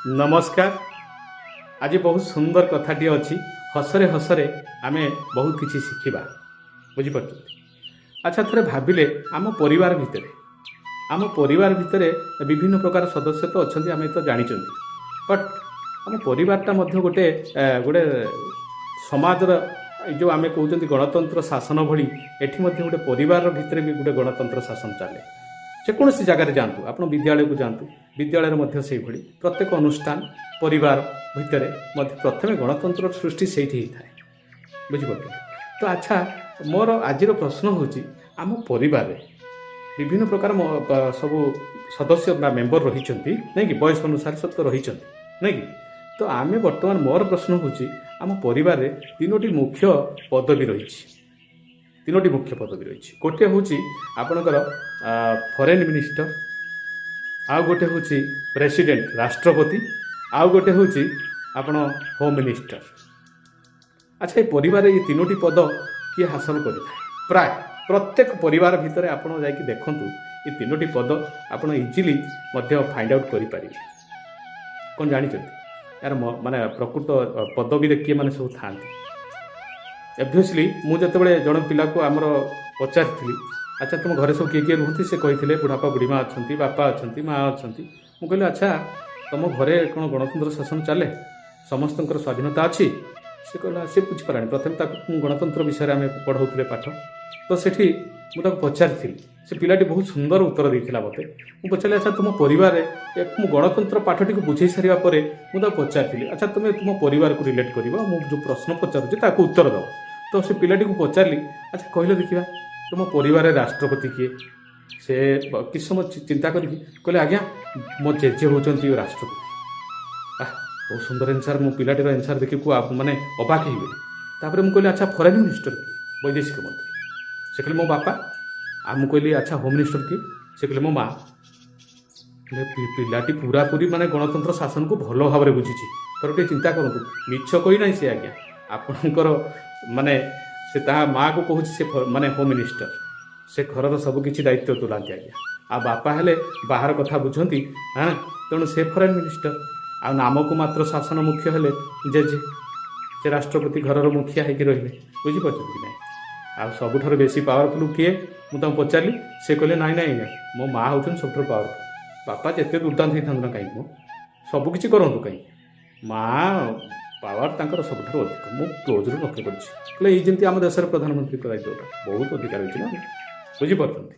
ନମସ୍କାର। ଆଜି ବହୁତ ସୁନ୍ଦର କଥାଟିଏ ଅଛି। ହସରେ ହସରେ ଆମେ ବହୁତ କିଛି ଶିଖିବା, ବୁଝିପାରୁଛନ୍ତି? ଆଚ୍ଛା, ଥରେ ଭାବିଲେ, ଆମ ପରିବାର ଭିତରେ ବିଭିନ୍ନ ପ୍ରକାର ସଦସ୍ୟ ତ ଅଛନ୍ତି, ଆମେ ତ ଜାଣିଛନ୍ତି। ବଟ୍ ଆମ ପରିବାରଟା ମଧ୍ୟ ଗୋଟେ ସମାଜର, ଏଇ ଯେଉଁ ଆମେ କହୁଛନ୍ତି ଗଣତନ୍ତ୍ର ଶାସନ ଭଳି, ଏଠି ମଧ୍ୟ ଗୋଟେ ପରିବାର ଭିତରେ ବି ଗୋଟେ ଗଣତନ୍ତ୍ର ଶାସନ ଚାଲେ। ଯେକୌଣସି ଜାଗାରେ ଯାଆନ୍ତୁ ଆପଣ, ବିଦ୍ୟାଳୟକୁ ଯାଆନ୍ତୁ, ବିଦ୍ୟାଳୟରେ ମଧ୍ୟ ସେଇଭଳି ପ୍ରତ୍ୟେକ ଅନୁଷ୍ଠାନ, ପରିବାର ଭିତରେ ମଧ୍ୟ ପ୍ରଥମେ ଗଣତନ୍ତ୍ର ସୃଷ୍ଟି ସେଇଠି ହେଇଥାଏ, ବୁଝିପାରୁଛନ୍ତି ତ? ଆଚ୍ଛା, ମୋର ଆଜିର ପ୍ରଶ୍ନ ହେଉଛି, ଆମ ପରିବାରରେ ବିଭିନ୍ନ ପ୍ରକାର ସବୁ ସଦସ୍ୟ ବା ମେମ୍ବର ରହିଛନ୍ତି, ନାଇଁ କି? ବୟସ ଅନୁସାରେ ସବୁ ତ ରହିଛନ୍ତି, ନାଇଁ କି? ତ ଆମେ ବର୍ତ୍ତମାନ ମୋର ପ୍ରଶ୍ନ ହେଉଛି, ଆମ ପରିବାରରେ ତିନୋଟି ମୁଖ୍ୟ ପଦବୀ ରହିଛି। ତିନୋଟି ମୁଖ୍ୟ ପଦବୀ ରହିଛି। ଗୋଟିଏ ହେଉଛି ଆପଣଙ୍କର ଫରେନ୍ ମିନିଷ୍ଟର, ଆଉ ଗୋଟେ ହେଉଛି ପ୍ରେସିଡେଣ୍ଟ, ରାଷ୍ଟ୍ରପତି, ଆଉ ଗୋଟେ ହେଉଛି ଆପଣ ହୋମ୍ ମିନିଷ୍ଟର। ଆଚ୍ଛା, ଏ ପରିବାରରେ ଏଇ ତିନୋଟି ପଦ କିଏ ହାସଲ କରିଥାଏ? ପ୍ରାୟ ପ୍ରତ୍ୟେକ ପରିବାର ଭିତରେ ଆପଣ ଯାଇକି ଦେଖନ୍ତୁ, ଏ ତିନୋଟି ପଦ ଆପଣ ଇଜିଲି ମଧ୍ୟ ଫାଇଣ୍ଡ ଆଉଟ୍ କରିପାରିବେ। କ'ଣ ଜାଣିଛନ୍ତି ଏହାର ମାନେ ପ୍ରକୃତ ପଦବୀରେ କିଏ ମାନେ ସବୁ ଥାଆନ୍ତି? ଅବଭିୟସଲି ମୁଁ ଯେତେବେଳେ ଜଣେ ପିଲାକୁ ଆମର ପଚାରିଥିଲି, "ଆଚ୍ଛା, ତୁମ ଘରେ ସବୁ କିଏ କିଏ ରୁହନ୍ତି?" ସେ କହିଥିଲେ, ବୁଢ଼ାପା ବୁଢ଼ୀମା ଅଛନ୍ତି, ବାପା ଅଛନ୍ତି, ମା ଅଛନ୍ତି। ମୁଁ କହିଲି, "ଆଚ୍ଛା, ତୁମ ଘରେ କ'ଣ ଗଣତନ୍ତ୍ର ଶାସନ ଚାଲେ? ସମସ୍ତଙ୍କର ସ୍ୱାଧୀନତା ଅଛି?" ସେ କହିଲା, ସେ ବୁଝିପାରିଲାନି ପ୍ରଥମେ। ତାକୁ ମୁଁ ଗଣତନ୍ତ୍ର ବିଷୟରେ ଆମେ ପଢ଼ାଉଥିଲେ ପାଠ, ତ ସେଠି ମୁଁ ତାକୁ ପଚାରିଥିଲି। ସେ ପିଲାଟି ବହୁତ ସୁନ୍ଦର ଉତ୍ତର ଦେଇଥିଲା ମୋତେ। ମୁଁ ପଚାରିଲି, "ଆଚ୍ଛା, ତୁମ ପରିବାରରେ", ମୁଁ ଗଣତନ୍ତ୍ର ପାଠଟିକୁ ବୁଝେଇ ସାରିବା ପରେ ମୁଁ ତାକୁ ପଚାରିଥିଲି, "ଆଚ୍ଛା, ତୁମେ ତୁମ ପରିବାରକୁ ରିଲେଟ୍ କରିବ, ମୁଁ ଯେଉଁ ପ୍ରଶ୍ନ ପଚାରୁଛି ତାକୁ ଉତ୍ତର ଦେବ।" ତ ସେ ପିଲାଟିକୁ ପଚାରିଲି, "ଆଚ୍ଛା, କହିଲ ଦେଖିବା, ତୁମ ପରିବାରରେ ରାଷ୍ଟ୍ରପତି କିଏ?" ସେ କିଛି ସମୟ ଚିନ୍ତା କରିକି କହିଲେ, "ଆଜ୍ଞା, ମୋ ଜେଜେ ହେଉଛନ୍ତି ରାଷ୍ଟ୍ରପତି।" ଆহ, ବହୁତ ସୁନ୍ଦର ଆନ୍ସର୍। ମୁଁ ପିଲାଟିର ଆନ୍ସର୍ ଦେଖିକୁ ମାନେ ଅବାକ ହେଇଗଲି। ତାପରେ ମୁଁ କହିଲି, "ଆଚ୍ଛା, ଫରେନ୍ ମିନିଷ୍ଟର କିଏ, ବୈଦେଶିକ ମନ୍ତ୍ରୀ?" ସେ କହିଲେ, "ମୋ ବାପା।" ଆଉ ମୁଁ କହିଲି, "ଆଚ୍ଛା, ହୋମ୍ ମିନିଷ୍ଟର କିଏ?" ସେ କହିଲେ, "ମୋ ମା।" ହେଲେ ପିଲାଟି ପୁରାପୁରି ମାନେ ଗଣତନ୍ତ୍ର ଶାସନକୁ ଭଲ ଭାବରେ ବୁଝିଛି। ଥରେ ଟିକେ ଚିନ୍ତା କରନ୍ତୁ, ମିଛ କହିନାହିଁ ସେ ଆଜ୍ଞା। ଆପଣଙ୍କର ମାନେ ସେ ତା ମାଆକୁ କହୁଛି ସେ ମାନେ ହୋମ୍ ମିନିଷ୍ଟର। ସେ ଘରର ସବୁ କିଛି ଦାୟିତ୍ୱ ତୁଲାନ୍ତି ଆଜ୍ଞା। ଆଉ ବାପା ହେଲେ ବାହାର କଥା ବୁଝନ୍ତି, ହଁ, ତେଣୁ ସେ ଫରେନ୍ ମିନିଷ୍ଟର। ଆଉ ନାମକୁ ମାତ୍ର ଶାସନ ମୁଖ୍ୟ ହେଲେ ଜେଜେ, ସେ ରାଷ୍ଟ୍ରପତି, ଘରର ମୁଖିଆ ହେଇକି ରହିଲେ, ବୁଝିପାରୁଛନ୍ତି କି ନାହିଁ? ଆଉ ସବୁଠାରୁ ବେଶୀ ପାୱାରଫୁଲ୍ କିଏ, ମୁଁ ତାଙ୍କୁ ପଚାରିଲି। ସେ କହିଲେ, "ନାଇଁ ନାଇଁ ଆଜ୍ଞା, ମୋ ମା ହେଉଛନ୍ତି ସବୁଠାରୁ ପାୱାରଫୁଲ୍। ବାପା ଯେତେ ଦୁର୍ଦ୍ଦାନ୍ତ ହେଇଥାନ୍ତୁ ନା କାହିଁକି, ମୁଁ ସବୁ କିଛି କରନ୍ତୁ କାହିଁକି, ମା ପାୱାର ତାଙ୍କର ସବୁଠାରୁ ଅଧିକ। ମୁଁ କ୍ଲୋଜ୍ରୁ ଲକ୍ଷ୍ୟ କରିଛି।" କହିଲେ, ଏଇ ଯେମିତି ଆମ ଦେଶର ପ୍ରଧାନମନ୍ତ୍ରୀଙ୍କ ଦାୟିତ୍ୱଟା ବହୁତ ଅଧିକା ରହିଛି ନା, ବୁଝିପାରୁଛନ୍ତି?